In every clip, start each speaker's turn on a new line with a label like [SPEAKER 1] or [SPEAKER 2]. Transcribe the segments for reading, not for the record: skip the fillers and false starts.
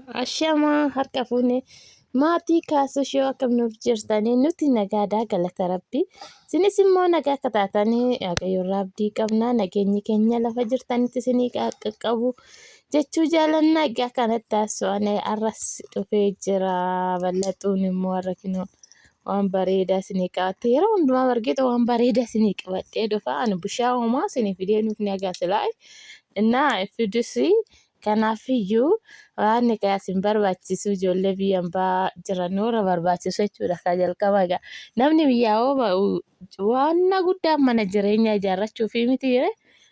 [SPEAKER 1] Ashamaa harka fuune maatii kaasuu shoo akkam nuuf jirtanii nuti nagaadhaa galata rabbii. Isinis immoo nagaa akka taatanii Waaqayyo irraa abdii qabna. Nageenyi keenya lafa jirtanitti isinii qaqqabu jechuu jaalanna. Egaa kanatti haasawaan arras dhufee jira. Ballaxuun immoo har'a kinoo waan bareedaa isinii qabatte. Yeroo hundumaa bargeexa waan bareedaa isinii qabadhee dhufa. Ani bushaa homaa isinii fidee nuuf ni agaa silaa. Innaa fidusii Kanaafiyyuu waan egaa isin barbaachisu ijoollee biyya ambaa jiran warra barbaachisu jechuudha. Ka jalqaba egaa namni biyyaa hoo ba'u waan guddaan mana jireenyaa ijaarrachuu fi miti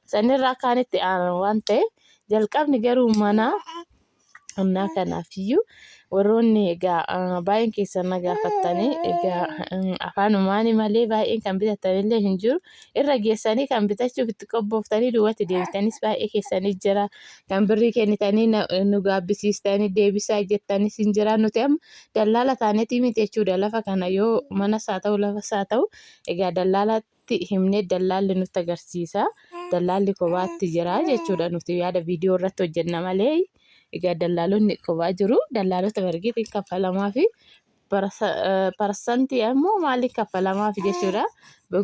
[SPEAKER 1] sanirraa kaan itti aanan waan ta'eef jalqabni garuu mana. Innaa kanaafiyyuu warroonni egaa baay'een keessan na gaafattanii egaa afaanumaani malee baay'een kan bitattanillee hin jiru. Irra geessanii kan bitachuuf itti qobbooftanii duubatti deebitanis baay'ee keessanii jira. Kan birrii kennitanii nu gaabbisiistanii deebisaa jettanis hin jira. Nuti amma dallaala taanetii miti jechuudha. Lafa kana yoo manas haa ta'u lafas haa ta'u egaa dallaala tti himnee dallaalli nutti agarsiisa. Dallaalli kophaatti jira jechuudha. Nuti yaada viidiyoo irratti hojjenna malee egaa dallaalonni kophaa jiru. Dallaalota bargeetiin kaffalamaa fi parsantii ammoo maaliin kaffalamaa fi jechuudha.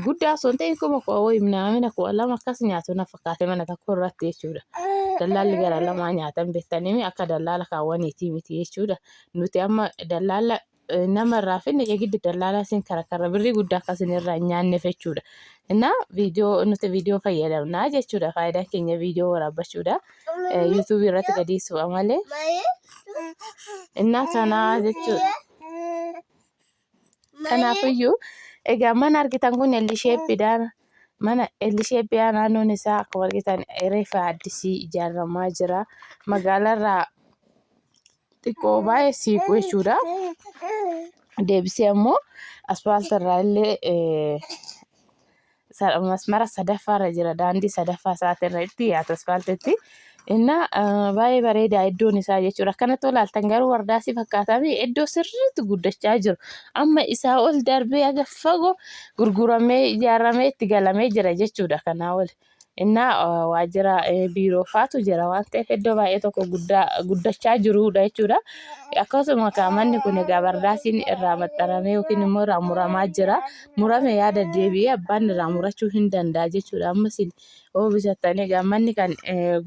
[SPEAKER 1] Guddaa osoo hin ta'in kuma koo wayii naamina 2000 akkas nyaatu na fakkaate mana tokko irratti jechuudha. Dallaalli gara lamaa nyaatan beektanii akka dallaala kaawwaniitii miti jechuudha. Nuti amma dallaala nama irraa finne yegiddi dallaalaa isin karakarra birrii guddaa akka isin irraa hin nyaanneef jechuudha. Innaa viidiyoo nuti viidiyoo fayyadamnaa jechuudha. Faayidaan keenya viidiyoo waraabbachuudha. Yuutuubii irratti gadi su'a malee. Innaa kanaa jechuudha. Kanaafiyyuu egaa mana argitan kun Ellisheeppiidhaan mana Ellisheeppiidhaan naannoon isaa akkuma argitan reefa addisii ijaaramaa jira. Magaalaarraa xiqqoo baay'ee siiqu jechuudha. Deebisee ammoo asfaaltii irraa illee masmara sadaffaa irra jira. Daandii sadaffaa isaatii irra itti dhiyaata asfaaltiitti. Innaa baay'ee bareeda iddoon isaa jechuudha. Akkanatti olaaltan garuu wardaasii fakkaatame iddoo sirriitti guddachaa jiru. Amma isaa ol darbee haga fagoo gurguramee ijaaramee itti galamee jira jechuudha kanaa ol. Innaa waajjira biiroo faatu jira waan ta'eef iddoo baay'ee tokko guddaa guddachaa jiruudha jechuudha. Akkasuma kaa manni kun egaa bardaasiin irraa maxxaramee yookiin immoo irraa muramaa jira. Murame yaada deebi'ee abbaan irraa murachuu hin danda'a jechuudha. Amma isin yoo bitattan egaa manni kan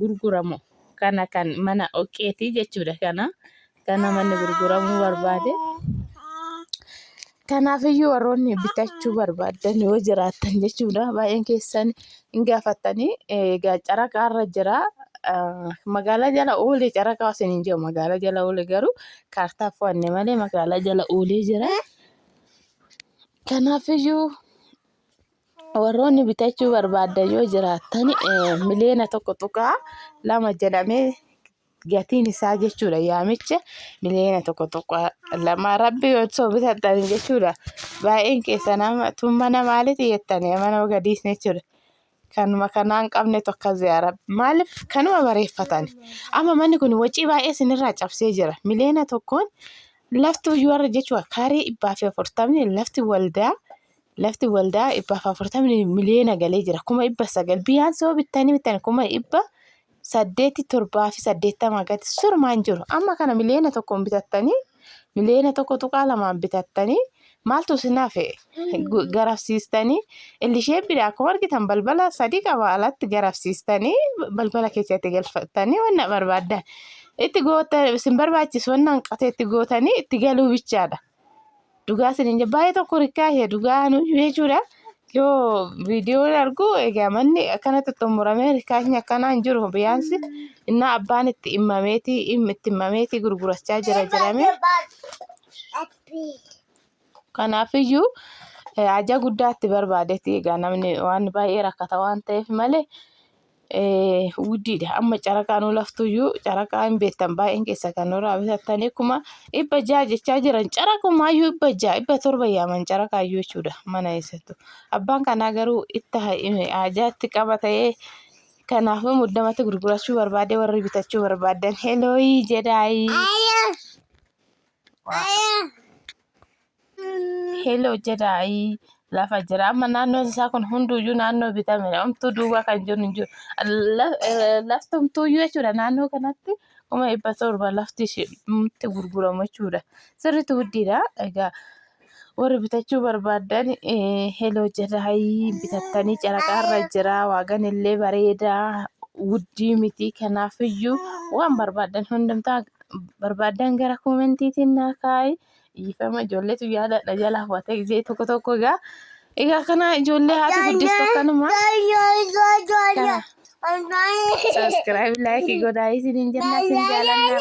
[SPEAKER 1] gurguramu kana kan mana oqqeeti jechuudha kana. Kana manni gurguramuu barbaade. Kanaafiyyuu warroonni bitachuu barbaaddan yoo jiraattan jechuudha. Baay'een keessan hin gaafattanii egaa caraqaarra jira. Magaalaa jala oolee caraqaa isin hin jiru magaalaa jala oolee garuu kaartaa fo'anne malee magaalaa jala oolee jira. Kanaafiyyuu warroonni bitachuu barbaaddan yoo jiraattan miliyoona 1.2 jedhamee gatiin isaa jechuudha yaamicha miliyoona 1.2 rabbi osoo bitattan jechuudha baay'een keessa nama tun mana maaliiti jettanii mana gadiisne jechuudha kanuma kanaan qabnetu akkas yaa rabbi maaliif kanuma bareeffatan amma manni kun wacii baay'ee isinirraa cabsee jira miliyoona 1n lafti iyyuu har'a jechuudha kaaree 140 lafti waldaa lafti waldaa 140 miliyoona galee jira 900,000 biyyaan soo bittanii bittan kuma dhibba saddeeti torbaa fi saddeettamaa gadi surumaan jiru. Amma kana miliyoona 1n bitattanii miliyoona 1.2n bitattanii maaltu isin hafe garafsiistanii illishee bira akkuma argitan balbala sadii qaba alatti garafsiistanii balbala keessatti galfattanii wanna barbaaddan itti goota isin barbaachisu wanna hanqate itti gootanii itti galuu bichaadha. Dhugaa isin hin baay'ee tokko rikkaashe dhugaa nuyyuu jechuudha. Yoo viidiyoon argu egaa manni akkanatti xumuramee rikkaashni akkanaa hin jiru biyaansi innaa abbaan itti himmameetii itti himmameetii gurgurachaa jira jedhamee. Kanaafiyyuu haja guddaa itti barbaadeeti egaa namni waan baay'ee rakkata waan ta'eef malee Wuddiidha. Amma caraqaa nu laftuyyuu caraqaa hin beektan baay'een keessa kan nurraa bitattanii 600,000 jechaa jiran caraqummaayyuu 600 700 yaaman caraqaayyuu jechuudha mana eessattu. Abbaan kanaa garuu itti haajaa itti qaba ta'ee kanaafuu muddamatti gurgurachuu barbaade warri bitachuu barbaadan helooyii jedhaayii. Hello jedhaayi lafa jira. Amma naannoon isaa kun hunduyyuu naannoo bitamedha. Homtuu duwwaa kan jiru hin jiru. Laftumtuuyyuu jechuudha naannoo kanatti 700,000 lafti isheetti gurguramu jechuudha. Sirriitti guddiidha. Egaa warri bitachuu barbaaddan heloo jedhaayii bitattanii caraqaarra jira. Waagan illee bareedaa wuddii miti. Kanaafiyyuu waan barbaaddan hundumtaa barbaaddan gara koomentiitiin naa kaa'i. Dhiifama ijoolleetu yaada na jalaa fu'atee gisee tokko tokko egaa. Egaa kana ijoollee haati guddistu akkanuma. Kana subscribe like godhaa isiniin jenna isin jaalannaa.